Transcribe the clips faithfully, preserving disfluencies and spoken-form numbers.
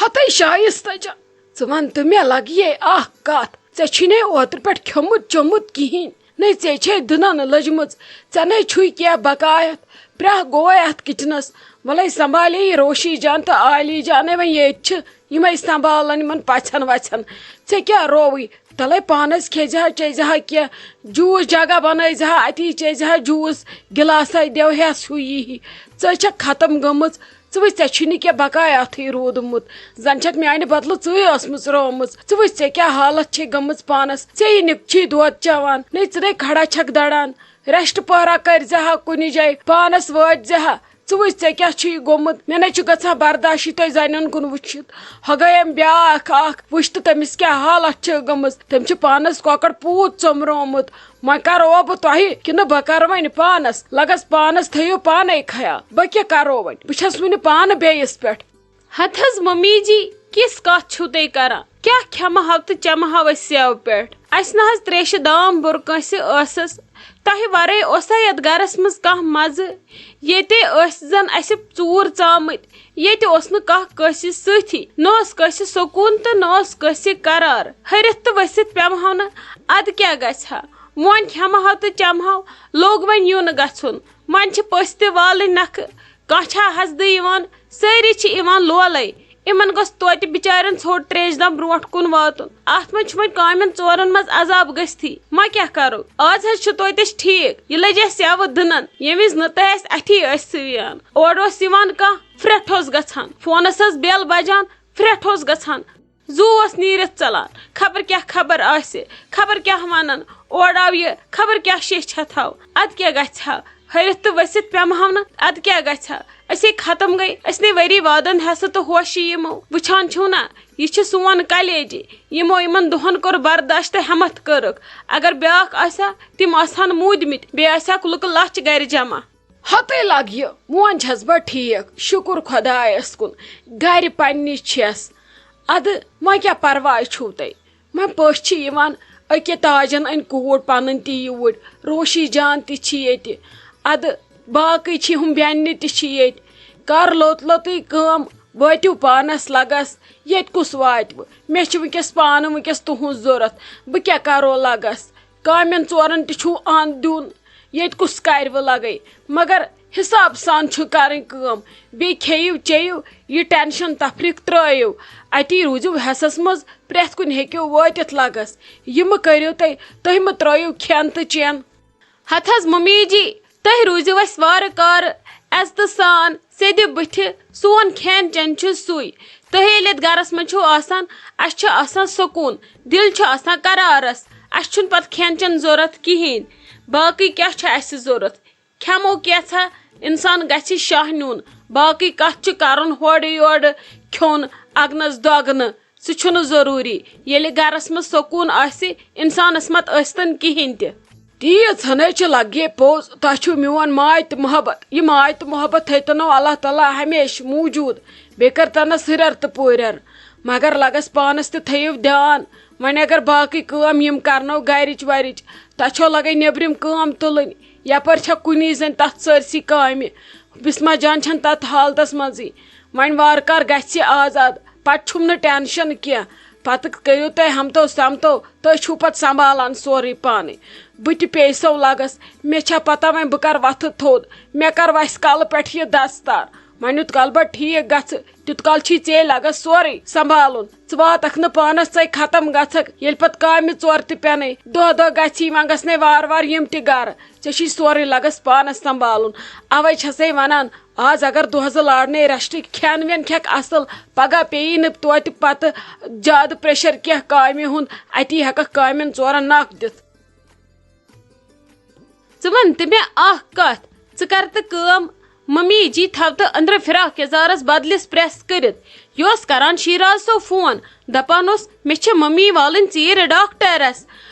ہتے شایستہ جان، ژٕ وَن تہٕ مےٚ لگیے اکھ کتھ، ژےٚ چھُے نے اوترٕ پٮ۪ٹھ کھیوٚمُت چوٚمُت کِہیٖنۍ، نے ژےٚ چھے دٕنن لٔجمٕژ، ژےٚ نے چھُے کینٛہہ بقایت، پرٛاہ گوے اتھ کچنس۔ وَلے سنبھالے یہِ روشی جان تہٕ عالی جانے وۄنۍ ییٚتہِ چھِ، یِمے سنبھالن یِمن پژھٮ۪ن وژھٮ۪ن۔ ژےٚ کیٛاہ رووٕے؟ تلے پانس کھیٚزِ ہا، چیٚزِ ہا کینٛہہ، جوٗس جگہ بنٲوزِ ہا، اتی چیٚزِ ہا جوٗس، گلاسے دِوہس ہُہ یی ہی۔ ژٕ چھکھ ختم گٔمٕژ۔ ژٕ وٕچھ، ژےٚ چھُے نہٕ کینٛہہ بقایاتھٕے روٗدمُت۔ زن چھکھ میانہِ بدلہٕ ژٕے ٲسمٕژ رٲومٕژ۔ ژٕ وٕچھ، ژےٚ کیٛاہ حالت چھے گٔمٕژ پانس۔ ژےٚ یہِ نِک چھی دۄد چٮ۪وان، نے ژٕ نے کھڑا چھکھ دڑان۔ ریسٹ پہرا کٔرزِ ہا کُنہِ جایہِ، پانس وٲتزِ ہا۔ ژٕ وٕچھ، ژےٚ کیٛاہ چھُ یہِ گوٚمُت؟ مےٚ نے چھُ گژھان برداشٕے تۄہہِ زنٮ۪ن کُن وٕچھِتھ۔ ہۄ گٔیم بیٛاکھ اکھ، وٕچھ تہٕ تٔمِس کیٛاہ حالت چھِ گٔمٕژ۔ تٔمۍ چھِ پانس کۄکر پوٗت ژوٚمرومُت۔ وۄنۍ کروا بہٕ تۄہہِ کِنہٕ بہٕ کرٕ وۄنۍ پانس؟ لگس پانس تھٲیِو پانے خیال۔ بہٕ کیٛاہ کرو وۄنۍ؟ بہٕ چھس وُنہِ پانہٕ بیٚیِس پٮ۪ٹھ۔ ہتہٕ حظ ممی جی، کِژھ کتھ چھِو تُہۍ کران؟ کیٛاہ کھٮ۪مہٕ ہاو تہٕ چٮ۪مہٕ ہاو أسۍ سیو پٮ۪ٹھ؟ اسہِ نہ حظ تریشہِ دام بُرٕ کٲنٛسہِ ٲسس۔ تۄہہِ ورٲے اوسا یتھ گرس منٛز کانٛہہ مزٕ؟ ییٚتے ٲسۍ زن اسہِ ژوٗر ژامٕتۍ۔ ییٚتہِ اوس نہٕ کانٛہہ کٲنٛسہِ سۭتھی، نہ اوس کٲنٛسہِ سکوٗن تہٕ نہ اوس کٲنٛسہِ قرار۔ ۂرِتھ تہٕ ؤسِتھ پٮ۪مہٕ ہاو نہٕ، ادٕ کیٛاہ گژھِ ہا؟ وۄنۍ کھٮ۪مہٕ ہاو تہٕ چٮ۪مہٕ ہاو، لوٚگ وۄنۍ یُن گژھُن۔ وۄنۍ چھِ پٔژھۍ تہِ والٕنۍ نکھٕ۔ کانٛہہ چھا حسدٕ یِوان؟ سٲری چھِ یِوان لولَے۔ یِمن گوٚژھ توتہِ بِچارٮ۪ن ژھوٚٹ ترٛیش دام برونٛٹھ کُن واتُن۔ اتھ منٛز چھُ وۄنۍ کامٮ۪ن ژورن منٛز عذاب گٔژھتھی۔ وۄنۍ کیٛاہ کرو؟ آز حظ چھُ توتہِ أسۍ ٹھیٖک۔ یہِ لٔج اَسہِ یَوٕ دٕنن، ییٚمہِ وِزِ نہٕ تۄہہِ اَسہِ اَتھی ٲسِو یِوان۔ اورٕ اوس یِوان کانٛہہ، پھرٛٹھ اوس گژھان۔ فونس ٲس بیل بجان، پھرٛٹھ اوس گژھان۔ زُو اوس نیٖرِتھ ژلان، خبر کیٛاہ خبر آسہِ، خبر کیٛاہ ونن، اورٕ آو یہِ، خبر کیٛاہ شیٚچھ ہٮ۪تھ ہاو۔ ادٕ کیٛاہ گژھِ ہا؟ ۂرِتھ تہٕ ؤسِتھ پٮ۪مہٕ ہاو نہٕ، ادٕ کیٛاہ گژھِ ہا؟ أسے ختم گٔے، أسۍ نے ؤری وادن ہٮ۪سہٕ تہٕ ہوشی یِمو۔ وٕچھان چھِو نا، یہِ چھِ سون کلیجہِ۔ یِمو یِمن دۄہن کوٚر برداشت تہٕ ہٮ۪متھ کٔرٕکھ۔ اگر بیٛاکھ آسہِ ہا، تِم آسہٕ ہن موٗدمٕتۍ، بیٚیہِ آسہِ ہاکھ لُکہٕ لچھ گرِ جمع۔ ہتے لگہِ، وۄنۍ چھس بہٕ ٹھیٖک، شُکُر خۄدایس کُن، گرِ پننہِ چھس۔ ادٕ وۄنۍ کیٛاہ پرواے چھُو تۄہہِ؟ وۄنۍ پٔژھۍ چھِ یِوان، أکیٛاہ تاجن أنۍ کوٗر پنٕنۍ تہِ یوٗرۍ، روشی جان تہِ چھِ ییٚتہِ، ادٕ باقٕے چھِ ہُم بیٚنہِ تہِ چھِ ییٚتہِ۔ کر لوٚت لوٚتٕے کٲم، وٲتِو پانس لگس، ییٚتہِ کُس واتہِ وٕ؟ مےٚ چھِ وٕنکیٚس پانہٕ وٕنکیٚس تُہنٛز ضوٚرتھ، بہٕ کیٛاہ کرو لگس؟ کامٮ۪ن ژورن تہِ چھُو اَنٛد دیُن، ییٚتہِ کُس کرِ وٕ لگے؟ مگر حساب سان چھُ کرٕنۍ کٲم، بیٚیہِ کھیٚیِو چیٚیِو، یہِ ٹینشن تفریٖق ترٲیِو، اتی روٗزِو حٮ۪سس منٛز، پرٛٮ۪تھ کُنہِ ہیٚکِو وٲتِتھ لگس۔ یہِ مہٕ کٔرِو تُہۍ، تُہۍ مہٕ ترٲیِو کھٮ۪ن تہٕ چٮ۪ن۔ ہتہٕ حظ ممی جی، تُہۍ روٗزِو اَسہِ وارٕ کارٕ عزتہٕ سان سیٚدِ بٕتھِ، سون کھٮ۪ن چٮ۪ن چھُ سُے۔ تُہۍ ییٚلہِ یَتھ گرس منٛز چھِو آسان، اَسہِ چھُ آسان سکوٗن، دِل چھُ آسان قرارس، اَسہِ چھُنہٕ پتہٕ کھٮ۪ن چٮ۪ن ضوٚرتھ کِہیٖنۍ۔ باقٕے کیٛاہ چھُ اَسہِ ضوٚرتھ؟ کھٮ۪مو کینٛژھا، انسان گژھِ شاہ نیُن، باقٕے کتھ چھُ کرُن ہورٕ یورٕ، کھیوٚن اگنس دۄگنہٕ، سُہ چھُنہٕ ضروٗری۔ ییٚلہِ گرس منٛز سکوٗن آسہِ، انسانس مت ٲسۍتن کِہیٖنۍ تہِ۔ تیٖژ ہنٕے چھِ لگے پوٚز، تۄہہِ چھُو میون ماے تہٕ محبت۔ یہِ ماے تہٕ محبت تھٲیتنو اللہ تعالیٰ ہمیشہٕ موٗجوٗد، بیٚیہِ کٔرتنس ہُرٮ۪ر تہٕ پوٗرٮ۪ر۔ مگر لگس پانس تہِ تھٲیِو دیان۔ وۄنۍ اگر باقٕے کٲم یِم کرنو گرِچ ورِچ، تۄہہِ چھو لگے نیبرِم کٲم تُلٕنۍ، یپٲرۍ چھےٚ کُنی زٔنۍ تتھ سٲرسٕے کامہِ۔ بسمہ جان چھنہٕ تتھ حالتس منٛزٕے۔ وۄنۍ وارٕ کار گژھِ یہِ آزاد، پتہٕ چھُم نہٕ ٹینشن کینٛہہ۔ پتہٕ کٔرِو تُہۍ ہمتو سمتو، تُہۍ چھِو پتہٕ سنبھالان سورُے پانے۔ بہٕ تہِ پیٚیہِ سو لگس، مےٚ چھےٚ پتہ وۄنۍ بہٕ کر وتھٕ تھوٚد، مےٚ کر وسہِ کلہٕ پٮ۪ٹھ یہِ دستار۔ وۄنۍ یُت کال بہٕ ٹھیٖک گژھٕ، تیُت کال چھی ژے لگس سورُے سنبھالُن۔ ژٕ واتکھ نہٕ پانس، ژے ختم گژھکھ، ییٚلہِ پتہٕ کامہِ ژور تہِ پٮ۪نے۔ دۄہ دۄہ گژھی، وۄنۍ گژھنے وارٕ وارٕ یِم تہِ گرٕ۔ ژےٚ چھی سورُے لگس پانس سنبھالُن۔ اوے چھسے ونان، آز اگر دۄہ زٕ لارنے ریسٹ، کھٮ۪ن وٮ۪ن کھٮ۪کھ اصل، پگاہ پیٚیی نہٕ توتہِ پتہٕ زیادٕ پریشر کینٛہہ کامہِ ہُنٛد، اتی ہٮ۪ککھ کامٮ۪ن ژورن نکھ دِتھ۔ ژٕ وَن تہٕ مےٚ اکھ کتھ، ژٕ کر تہٕ کٲم، ممی جی تھاو تہٕ أنٛدرٕ فراک یزارس بدلِس پریس کٔرِتھ۔ یہِ اوس کران شیراز صٲب فون، دپان اوس، مےٚ چھِ ممی والٕنۍ ژیٖرۍ ڈاکٹرس،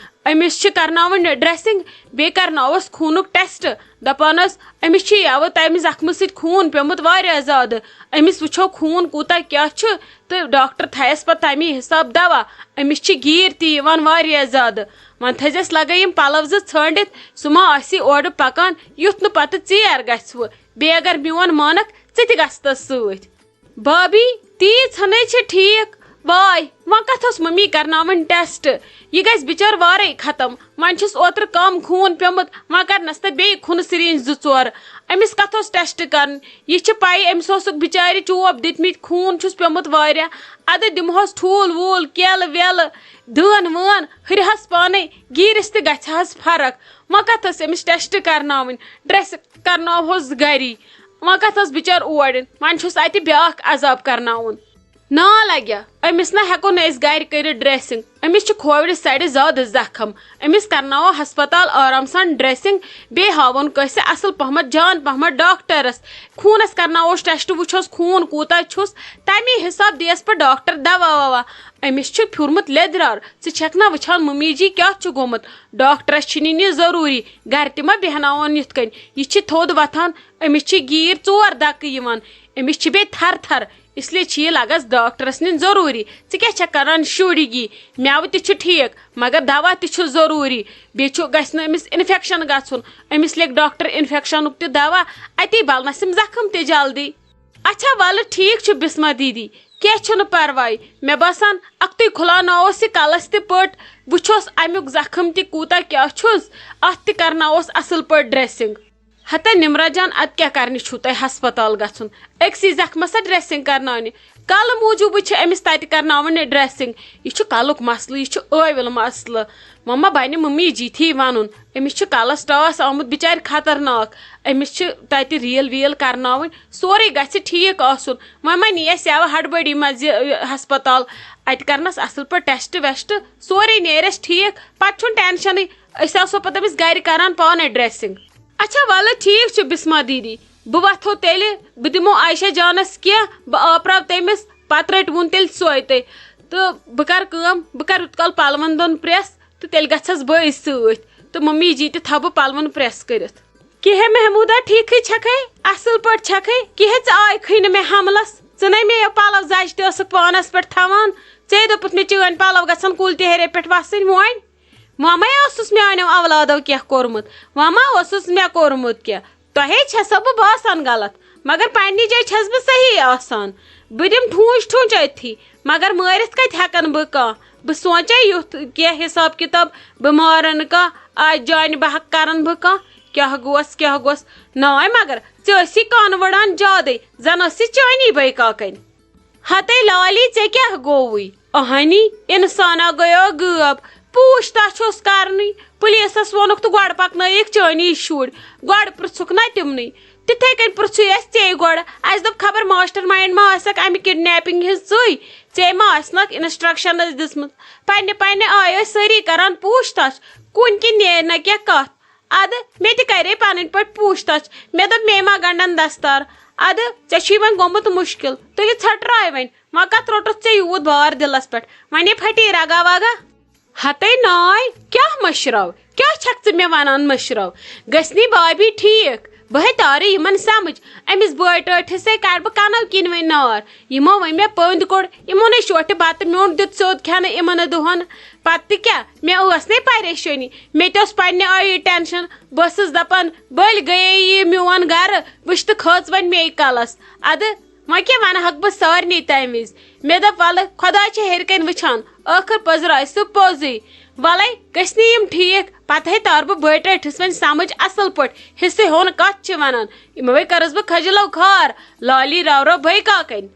أمِس چھِ کرناوٕنۍ ڈریسنگ، بیٚیہِ کرناوس خوٗنُک ٹیسٹ۔ دپان ٲس، أمِس چھِ یَوٕ تَمہِ زخمہٕ سۭتۍ خوٗن پیوٚمُت واریاہ زیادٕ۔ أمِس وٕچھو خوٗن کوٗتاہ کیٛاہ چھُ، تہٕ ڈاکٹر تھایَس پَتہٕ تَمی حِساب دوا۔ أمِس چھِ گیٖر تہِ یِوان واریاہ زیادٕ۔ وۄنۍ تھٲیزٮ۪س لَگے یِم پَلَو زٕ ژھٲنٛڈِتھ، سُہ ما آسہِ اورٕ پَکان، یُتھ نہٕ پَتہٕ ژیر گژھِ وٕ۔ بیٚیہِ اگر میون مانَکھ، ژٕ تہِ گژھتَس سۭتۍ۔ بھابی، تیٖژ ہنٕے چھِ ٹھیٖک۔ واے، وۄنۍ کتھ اوس ممی کرناوٕنۍ ٹیسٹ؟ یہِ گژھِ بِچٲر وارے ختم۔ وۄنۍ چھُس اوترٕ کم خوٗن پیومُت، وۄنۍ کرنس تہٕ بیٚیہِ خوٗنہٕ سِرینج زٕ ژور۔ أمِس کتھ اوس ٹیسٹ کرُن؟ یہِ چھِ پَیی، أمِس اوسُکھ بِچارِ چوب دِتمٕتۍ، خوٗن چھُس پیومُت واریاہ۔ ادٕ دِمہوس ٹھوٗل ووٗل، کیلہٕ ویلہٕ، دٲن وٲن، ہُرِہس پانے، گیٖرِس تہِ گژھِ ہس فرق۔ وۄنۍ کتھ ٲس أمِس ٹیسٹ کرناوٕنۍ؟ ڈریس کرناوہوس گری۔ وۄنۍ کتھ ٲس بِچٲر اور یُن؟ وۄنۍ چھُس اتہِ بیاکھ عذاب کرناوُن۔ نا لگیا، أمِس نہ ہٮ۪کو نہٕ أسۍ گرِ کٔرِتھ ڈریسنگ۔ أمِس چھِ کھوورِ سایڈٕ زیادٕ زخم۔ أمِس کرناوو ہسپتال آرام سان ڈریسنگ، بیٚیہِ ہاوون کٲنٛسہِ اصل پہمتھ، جان پہمتھ ڈاکٹرس۔ خوٗنس کرناووس ٹیسٹ، وٕچھوس خوٗن کوٗتاہ چھُس، تمی حساب دِیس پتہٕ ڈاکٹر دوا ووا۔ أمِس چھُ پھیوٗرمُت لیٚدرار۔ ژٕ چھکھ نہ وٕچھان ممی جی کیٛاہ چھُ گوٚمُت؟ ڈاکٹرس چھِ نِنۍ یہِ ضروٗری، گرِ تہِ ما بیہناوون یِتھ کٔنۍ؟ یہِ چھِ تھوٚد وۄتھان، أمِس چھِ گیٖر ژور دکہٕ یِوان، أمِس چھِ بیٚیہِ تھر تھر۔ اس لیے چھِ یہِ لگس ڈاکٹرس نِنۍ ضروٗری۔ ژٕ کیٛاہ چھکھ کران شُرۍ گی؟ مٮ۪وٕ تہِ چھُ ٹھیٖک، مگر دوا تہِ چھُ ضروٗری۔ بیٚیہِ چھُ، گژھِ نہٕ أمِس انفیکشن گژھُن۔ أمِس لیکھِ ڈاکٹر انفیکشنُک تہِ دوا، اتی بلنس یِم زخم تہِ جلدی۔ اچھا، ولہٕ ٹھیٖک چھُ بسمہ دیدی، کینٛہہ چھُنہٕ پرواے۔ مےٚ باسان، اکھتُے کھُلاوناووس یہِ کلس تہِ پٔٹ، وٕچھوس امیُک زخم تہِ کوٗتاہ کیٛاہ چھُس، اتھ تہِ کرناووس اصل پٲٹھۍ ڈریسنگ۔ ہتا نمرہ جان، ادٕ کیٛاہ کرنہِ چھُو تۄہہِ ہسپتال گژھُن؟ أکسٕے زخمس ہا ڈریسنگ کرناونہِ؟ کلہٕ موٗجوٗبٕے چھِ أمِس تتہِ کرناوٕنۍ ڈریسنگ۔ یہِ چھُ کلُک مسلہٕ، یہِ چھُ ٲویُل مسلہٕ۔ وۄنۍ ما بنہِ ممی جی تھی ونُن؟ أمِس چھُ کلس ٹاس آمُت بِچارِ خطرناک۔ أمِس چھِ تتہِ ریل ویل کرناوٕنۍ، سورُے گژھِ ٹھیٖک آسُن۔ وۄنۍ ما نِیَس یَوٕ ہڑبڑی منٛز یہِ، یہِ ہسپتال، اتہِ کرنس اصل پٲٹھۍ ٹیسٹ ویسٹ، سورُے نیرٮ۪س ٹھیٖک، پتہٕ چھُنہٕ ٹینشنٕے۔ أسۍ آسو پتہٕ أمِس گرِ کران پانے ڈریسنگ۔ اچھا، ولہٕ ٹھیٖک چھُ بسمہ دیدی، بہٕ وۄتھو تیٚلہِ، بہٕ دِمو عائشہ جانس کینٛہہ، بہٕ آپراو تٔمِس، پتہٕ رٔٹۍ وُن تیٚلہِ سۄے تہِ۔ تہٕ بہٕ کرٕ کٲم، بہٕ کرٕ یوٗت کال پلون دۄن پریس، تہٕ تیٚلہِ گژھس بہٕ أتھۍ سۭتۍ، تہٕ ممی جی تہِ تھاوٕ بہٕ پلون پریس کٔرِتھ۔ کِہے محمودا، ٹھیٖکھٕے چھکھے؟ اصل پٲٹھۍ چھکھے؟ کِہے ژٕ آیکھٕے نہٕ مےٚ حملس، ژٕ نے مےٚ یہِ پلو زچہِ تہِ ٲسٕکھ پانس پٮ۪ٹھ تھاوان، ژےٚ دوٚپُتھ مےٚ چٲنۍ پلو گژھن کُلۍ تہِ ہیرے پٮ۪ٹھ وسٕنۍ۔ وۄنۍ وۄنۍ ما اوسُس میانیو اولادو کینٛہہ کوٚرمُت؟ وۄنۍ ما اوسُس مےٚ کوٚرمُت کینٛہہ؟ تۄہے چھسو بہٕ باسان غلط، مگر پننہِ جایہِ چھس بہٕ صحیح آسان۔ بہٕ دِمہٕ ٹھوٗنچ ٹھوٗنچ أتھی، مگر مٲرِتھ کتہِ ہٮ۪کن بہٕ کانٛہہ؟ بہٕ سونچے یُتھ کینٛہہ حساب کتاب، بہٕ مارن کانٛہہ، آ جانہِ بحق کرن بہٕ کانٛہہ۔ کیٛاہ گوس، کیٛاہ گوس؟ ناے مگر ژےٚ ٲسی کانہٕ وٕڑان زیادے، زن ٲسی چٲنی بٲے کاکن۔ ہتے لالی، ژےٚ کیٛاہ گوٚوُے؟ اہنی، انسانا گٔیو غٲب۔ پوٗچھ تاچھ اوس کرنٕے۔ پُلیٖسس ووٚنُکھ تہٕ گۄڈٕ پکنٲیِکھ چٲنی شُرۍ۔ گۄڈٕ پرٛژھُکھ نا تِمنٕے۔ تِتھے کٔنۍ پرٛژھُے اَسہِ ژے گۄڈٕ۔ اَسہِ دوٚپ خبر ماسٹر ماینڈ ما آسٮ۪کھ اَمہِ کڈنیپنگ ہٕنٛز ژٕے۔ ژے ما آسنکھ انسٹرکشنز دِژمٕژ؟ پننہِ پننہِ آیہِ ٲسۍ سٲری کران پوٗچھ تاچھ۔ کُنہِ کِنۍ نیرِ نہ کینٛہہ کتھ۔ ادٕ مےٚ تہِ کرے پنٕنۍ پٲٹھۍ پوٗچھ تاچھ۔ مےٚ دوٚپ مے ما گنڈن دستار۔ ادٕ ژےٚ چھُے وۄنۍ گوٚمُت مُشکل۔ تُلہِ ژھٹراے وۄنۍ۔ وۄنۍ کتھ روٚٹُتھ ژےٚ یوٗت بار دِلس پٮ۪ٹھ؟ وۄنۍ ہے پھٹے رگا وگا۔ ہتے ناے، کیٛاہ مٔشراو؟ کیٛاہ چھکھ ژٕ مےٚ ونان مٔشراو؟ گژھِ نی بابی ٹھیٖک؟ بہٕ ہے تارٕ یِمن سمجھ۔ أمِس بٲے ٹٲٹھِس ہے کڑٕ بہٕ کنو کِنۍ وۄنۍ نار۔ یِمو وۄنۍ مےٚ پٔنٛدۍ کوٚڑ، یِمو نے شوٹھِ بتہٕ میوٚنٛڈ دیُت سیوٚد کھٮ۪نہٕ یِمن دۄہن۔ پتہٕ تہِ کیٛاہ؟ مےٚ ٲس نے پریشٲنی، مےٚ تہِ اوس پننہِ آیہِ ٹینشن۔ بہٕ ٲسٕس دپان، بٔلۍ گٔیے یہِ میون گرٕ، وٕچھ تہٕ کھٔژ وۄنۍ مے کلس۔ ادٕ وۄنۍ کیٛاہ ونہٕ ہکھ بہٕ سارنٕے تمہِ وِزِ؟ مےٚ دوٚپ، ولہٕ، خۄداے چھُ ہیٚرِ کنہِ وٕچھان، ٲخٕر پٔزراے سُہ پوٚزُے۔ ولے، گژھِ نہٕ یِم ٹھیٖک، پتہٕ ہے تار بہٕ بٲے ٹٲٹھِس وۄنۍ سمجھ اصل پٲٹھۍ، حصہٕ ہیوٚن کتھ چھِ ونان۔ یِموے کٔرٕس بہٕ کھجلو خار، لالی راورو بٲے کاکَنۍ۔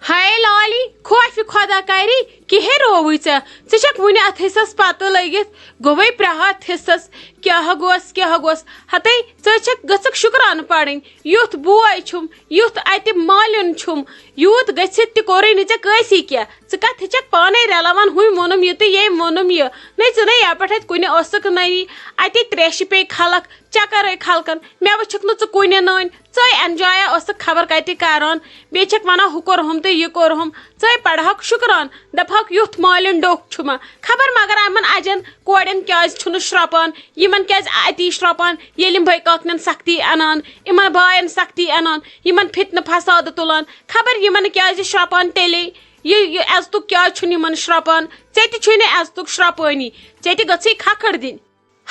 ہاے لالی، خوفِ خۄدا کری، کِہے رووٕے ژےٚ؟ ژٕ چھکھ وُنہِ اتھ حصس پتہٕ لٔگِتھ، گوٚوے پرٛاہ اتھ حصس۔ کیٛاہ گوس، کیٛاہ گوس؟ ہتے، ژٕ چھکھ گٔژھکھ شُکرانہٕ پرٕنۍ، یُتھ بوے چھُم، یُتھ اتہِ مالیُن چھُم، یوٗت گٔژھِتھ تہِ کوٚرُے نہٕ ژےٚ کٲنٛسی کینٛہہ۔ ژٕ کتھ ہیٚچھکھ پانے رلوان، ہُمۍ ووٚنُم یہِ تہٕ ییٚمۍ ووٚنُم یہِ؟ نے، ژٕ نے یپٲٹھۍ اتہِ کُنہِ ٲسٕکھ نٔنی، اتے تریشہِ پیٚیہِ خلق، چکر ٲے خلقن، مےٚ وٕچھکھ نہٕ ژٕ کُنہِ نٔنۍ، ژٕے انجایا ٲسٕکھ خبر کتہِ کران، بیٚیہِ چھکھ ونان ہُہ کوٚرہُم تہٕ یہِ کوٚرہُم، ژٕے پرہکھ شُکران، دپہکھ یُتھ مالیُن ڈوٚکھ چھُ ما، خبر مگر یِمن اجن کورٮ۪ن کیازِ چھُنہٕ شرٛپان، یِمن کیازِ اتی شرٛپان، ییٚلہِ یِم بٲے کاکنٮ۪ن سختی انان، یِمن باین سختی انان، یِمن فتنہٕ فسادٕ تُلان، خبر یِمن کیازِ شرٛپان تیٚلے، یہِ، یہِ عزتُک کیازِ چھُنہٕ یِمن شرٛپان؟ ژےٚ تہِ چھُے نہٕ عزتُک شرٛپٲنی، ژےٚ تہِ گٔژھٕے کھکھٕر دِنۍ۔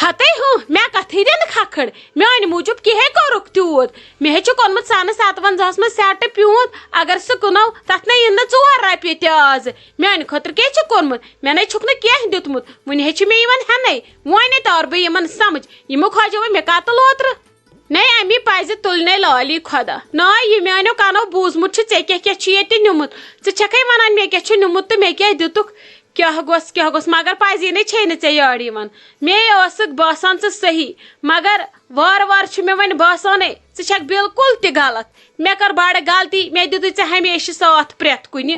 ہتے ہُہ، مےٚ کتھٕے دِنہٕ کھکھٕڑ۔ میانہِ موٗجوٗب کِہے کوٚرُکھ تیوٗت؟ مےٚ ہے چھُ کوٚرمُت سنہٕ ستونزاہس منٛز سیٹہٕ پیوٗنت، اگر سُہ کٕنو، تتھ نے یِن نہٕ ژور رۄپیہِ تہِ آز۔ میانہِ خٲطرٕ کیٛاہ چھُ کوٚرمُت؟ مےٚ نے چھُکھ نہٕ کینٛہہ دیُتمُت، وُنہِ ہے چھِ مےٚ یِوان ہٮ۪نَے۔ وۄنۍ نے تارٕ بہٕ یِمن سمجھ، یِمو کھوجو وۄنۍ مےٚ کتہٕ لوترٕ۔ نے امی پزِ تُلۍ نے لٲلی خۄدا۔ ناے، یہِ میانیو کنو بوٗزمُت چھُ، ژےٚ کیٛاہ کیٛاہ چھُ ییٚتہِ نیُمُت؟ ژٕ چھکھے ونان مےٚ کیٛاہ چھُ نیُمُت تہٕ مےٚ کیٛاہ دِتُکھ؟ کیٛاہ گوٚژھ، کیٛاہ گوٚژھ، مگر پزی نے چھے نہٕ ژےٚ یٲر یِوان۔ مے ٲسٕکھ باسان ژٕ صحیح، مگر وارٕ وارٕ چھُ مےٚ وۄنۍ باسانٕے ژٕ چھکھ بالکل تہِ غلط۔ مےٚ کٔر بڑٕ غلطی، مےٚ دِتُے ژےٚ ہمیشہٕ ساتھ پرٛٮ۪تھ کُنہِ۔